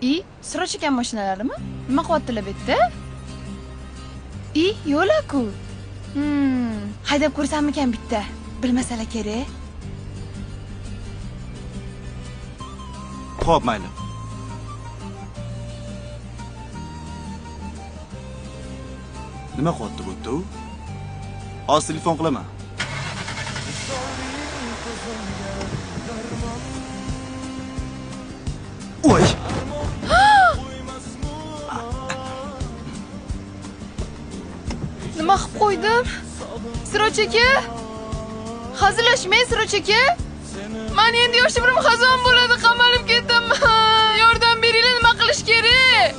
I, Siroj akam mashinalarimi? Nima qilyaptilar bu yerda? I, yo'la-ku. Haydab ko'rsammikan bitta? Bilmasalar kerak. Xo'p, mayli. Nima qilyapti bu yerda u? Hozir telefon qilaman. Oy! Nima qilib qo'ydim? Siroj aka? Hazillashmang, Siroj aka. Men endi yoshimrim xazon bo'ladi, qamalib ketaman. Yordam beringlar, nima qilish kerak?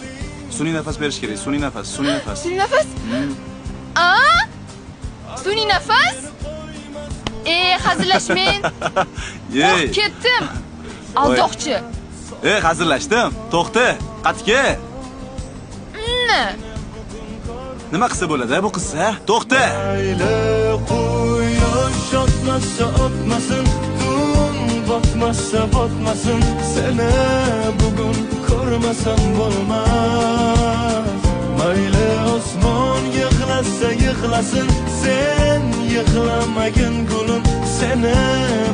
Sun'iy nafas berish kerak, sun'iy nafas, sun'iy nafas. Sun'iy nafas? A? Sun'iy nafas? Hazillashmang. Qo'rqib ketdim. Aldoqchi. Hazillashdim. To'xta, qatga. Nima qilsa bo'ladi bu qizsa? To'xta. Quyosh otmasa otmasin, tun botmasa botmasin, seni bugun ko'rmasam bo'lmas. Mayli osmon yig'lasa yig'lasin, sen yig'lamagin gulim, seni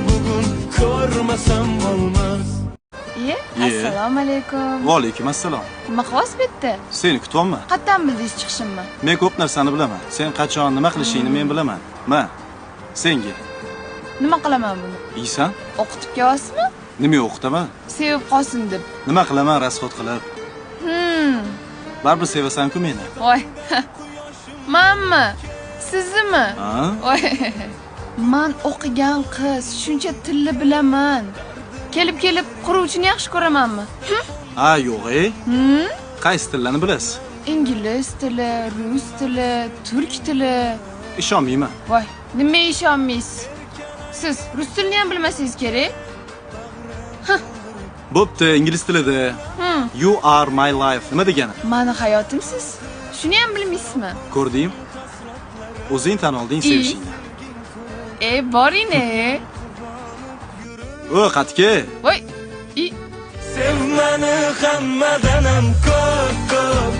bugun ko'rmasam bo'lmas. Assalomu alaykum. Va alaykum assalom. Nima qilyapsiz bu yerda? Seni kutyapman. Qayerdan bildingiz chiqishimni? Men ko'p narsani bilaman. Sen qachon nima qilishingni men bilaman. Ma, senga. Nima qilaman buni? Yeysan? O'qitib kelyapsizmi? Nima o'qitaman? Sevib qolsin deb. Nima qilaman rasxod qilib? Baribir sevasan-ku meni. Voy. Manmi? Siznimi? Ha? Voy. Man o'qigan qiz, shuncha tilni bilaman. Kelib-kelib quruvchini yaxshi ko'ramanmi? Ha, yo'q, Qaysi tillarni bilasiz? Ingliz tili, rus tili, turk tili. Ishonmayman. Voy, nima ishonmaysiz? Siz rus tilini ham bilmasangiz kerak. Bo'pti, ingliz tilida. You are my life. Nima degani? Mani hayotimsiz. Shuni ham bilmaysizmi? Ko'rding? O'zing tan olding sevishingni. Boring, O, qatga. Voy. Sevmani hammadan ham ko'p-ko'p.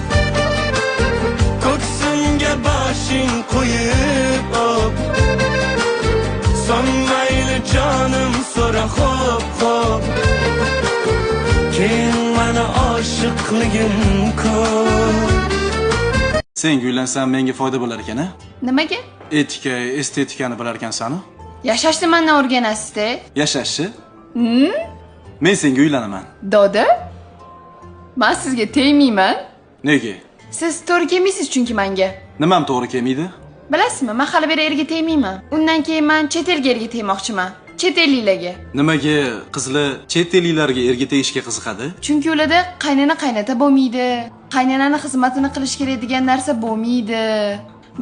Ko'ksimga boshing qo'yib o'p. Son mayli jonim so'ra xo'p-xo'p. Keyin mana oshiqligim ko'p. Sen uylansam menga foyda bo'lar ekan, a? Nimaga? Etika, estetikani bilar ekansan-ku. Yashashni mendan o'rganasiz-da. Yashashni? Men senga uylanaman. Doda? Men sizga tegmayman. Nega? Siz to'g'ri kelmaysiz chunki menga. Nimam to'g'ri kelmaydi? Bilasizmi, men hali beri erga tegmayman. Undan keyin men chet elga erga tegmoqchiman. Chet elliklarga. Nimaga qizlar chet elliklarga erga tegishga qiziqadi? Chunki ularda qaynona qaynota bo'lmaydi. Qaynonani xizmatini qilish kerak degan narsa bo'lmaydi.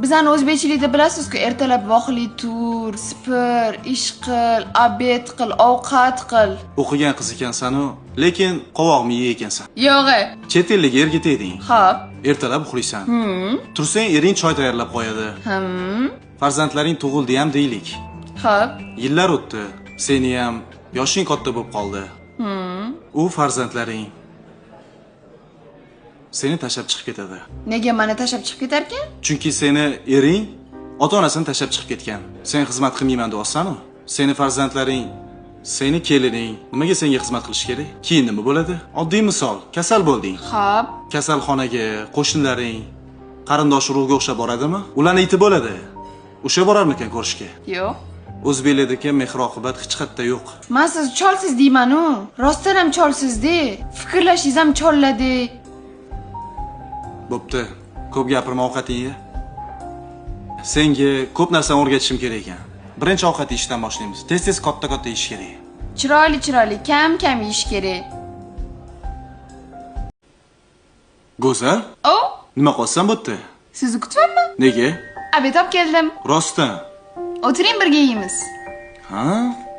Bizani o'zbekchilikda bilasiz-ku, ertalab vaqtli tur, sipir, ish qil, obed qil, ovqat qil. O'qigan qiz ekansan-u, lekin qovoq miya ekansan. Yo'q. Chet ellikka erga tegding. Xo'p. Ertalab uxlaysan. Tursang ering choy tayyorlab qo'yadi. Farzandlaring tug'ildi ham deylik. Xo'p. Yillar o'tdi. Seni ham yoshing katta bo'lib qoldi. U farzandlaring seni tashlab chiqib ketadi. Nega meni tashlab chiqib ketarkan? Chunki seni ering ota-onasini tashlab chiqib ketgan. Sen xizmat qilmayman deyapsan-u. Seni farzandlaring, seni kelining nimaga senga xizmat qilish kerak? Keyin nima bo'ladi? Oddiy misol, kasal bo'lding. Xo'p. Kasalxonaga qo'shnilaring, qarindosh urug'ga o'xshab boradimi? Ularni iti bo'ladi. O'sha borarmikan ko'rishga? Yo'q. O'zbeklardagi mehr-oqibat hech qayerda yo'q. Men siz cholsiz deyman-u. Rostdan ham cholsiz-da. Fikrlashingiz ham cholladi. Bo'pti. Ko'p gapirma, ovqating ye. Senga ko'p narsani o'rgatishim kerak ekan. Birinchi ovqat yeyishdan boshlaymiz. Tez-tez katta-katta yeyish kerak. Chiroyli-chiroyli, kam-kam yeyish kerak. Go'zal? O? Nima qilsam bo'pti? Sizni kutyapman. Nega? Obed olib keldim. Rostdan? O'tiring, birga yeymiz. Ha?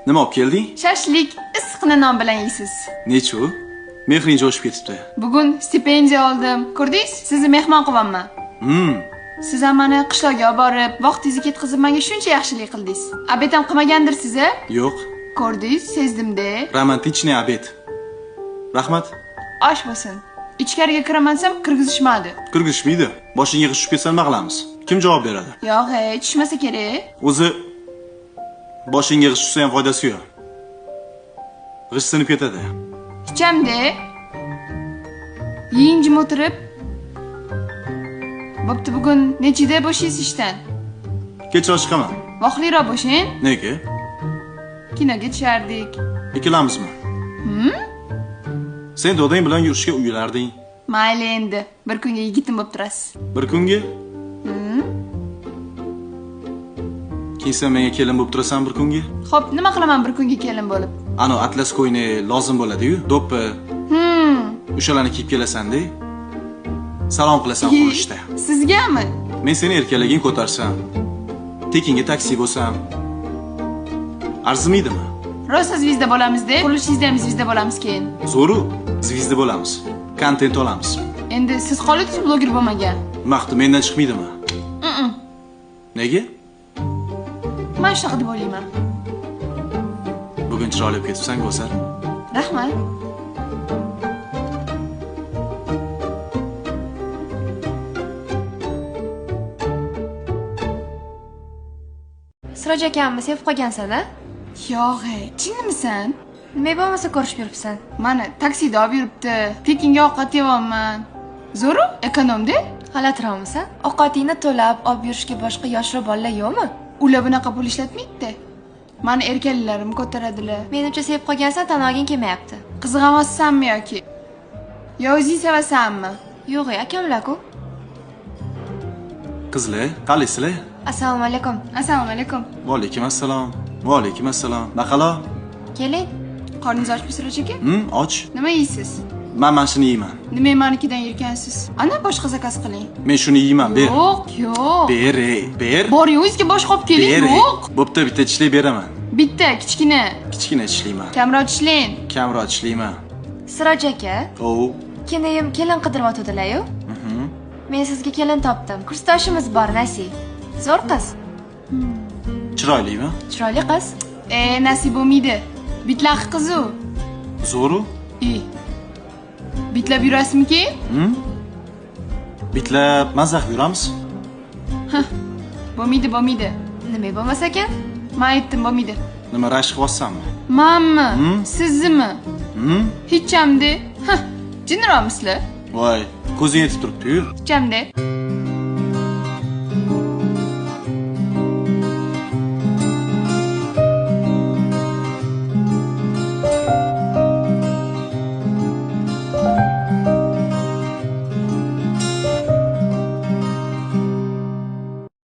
Nima olib kelding? Shashlik, issiqni non bilan yeysiz. Nechu? Mehring jo'shib ketibdi. Bugun stipendiya oldim. Ko'rdingiz? Sizni mehmon qilyapman. Siz ham meni qishloqqa olib borib, vaqtingizni ketkazib menga shuncha yaxshilik qildingiz. Obed ham qilmagandirsiz, a? Yo'q. Ko'rdingiz, sezdim-da. Romantichniy obed. Rahmat. Osh bo'lsin. Ichkariga kiraman desam kirgizishmadi. Kirgizishmaydi. Boshingga g'isht tushib ketsa nima qilamiz? Kim javob beradi? Yo'q, tushmasa kerak. O'zi boshingga g'isht tushsa ham foydasi yo'q. G'isht sinib ketadi. Hichamda. Yeng jim o'tirib. Bo'pti, bugun nechida bo'shaysiz ishdan? Kechroq chiqaman. Vaqtliroq bo'shang. Nega? Kinoga tushardik. Ikkalamizmi? Sen dodang bilan yurishga uyalarding. Mayli endi, bir kunga yigitim bo'lib turasiz. Bir kunga? Keyin sen menga kelin bo'lib turasan bir kunga? Xo'p, nima qilaman bir kunga kelin bo'lib? Ano atlas ko'ynak lozim bo'ladi-yu, do'ppi. O'shalarni kiyib kelasan-da. Salom qilasan qurilishda. Sizgami? Men seni erkaliging ko'tarsam, tekinga taksi bo'lsam, arzimaydimi? Rosa zvizda bo'lamiz-da, qurilishingizda ham zvizda bo'lamiz keyin. Zo'ru, zvizda bo'lamiz. Kontent olamiz. Endi siz qoldingiz bloger bo'lmagan. Maqti mendan chiqmaydimi? Nega? Men shunaqa deb o'ylayman. Bugun chiroyli bo'lib ketibsan, go'zal. Rahmat. Siroj akamni sevib qolgansan-a? Yo'q, jinnimisan? Nima bo'lmasa ko'rishib yuribsan? Mana taksida olib yuribdi. Tekinga ovqat yeyapman. Zo'ru, ekonomda. G'alatiroqmisan? Ovqatingni to'lab olib yurishga boshqa yoshroq bolalar yo'qmi? Ular bunaqa pul ishlatmaydi. Mani erkakalarim ko'taradilar. Menimcha sevib qolgansan, tan olging kelmayapti. Qizg'amassanmi yoki? Yo o'zing sevasanmi? Yo'q, akamlar-ku. Qizlar, qalaysizlar? Assalomu alaykum. Assalomu alaykum. Va alaykum assalom. Va alaykum assalom. Naqalo? Keling. Qorningiz ochmi, Siroj aka? Och. Nima yeysiz? Men mana shuni yeyman. Nima manikidan yerkansiz? Ana boshqa zakaz qiling. Men shuni yeyman, ber. Yo'q, yo'q. Ber, ber. Boring, o'zingizga boshqa olib keling. Yo'q. Bo'pti, bitta tishlik beraman. Bitta, kichkina. Kichkina tishlayman. Kamroq tishlang. Kamroq tishlayman. Siroj aka. O. Kelayim kelin qidiryotgandilar-yu. Men sizga kelin topdim. Kursdoshimiz bor, Nasi. Zo'r qiz. Chiroylimi? Chiroyli qiz. Nasi bo'lmaydi. Bitlaq qiz u. Zo'ru? Bitlab yurasizmi keyin? Bitlab mazza qilib yuramiz. Bo'lmaydi, bo'lmaydi. Nima bo'lmasa ekan? Men aytdim, bo'lmaydi. Nima rashk qilyapsanmi? Manmi? Siznimi? Hechamda. Jinniroqmisizlar? Voy, ko'zing yetib turibdi-yu. Hechamda.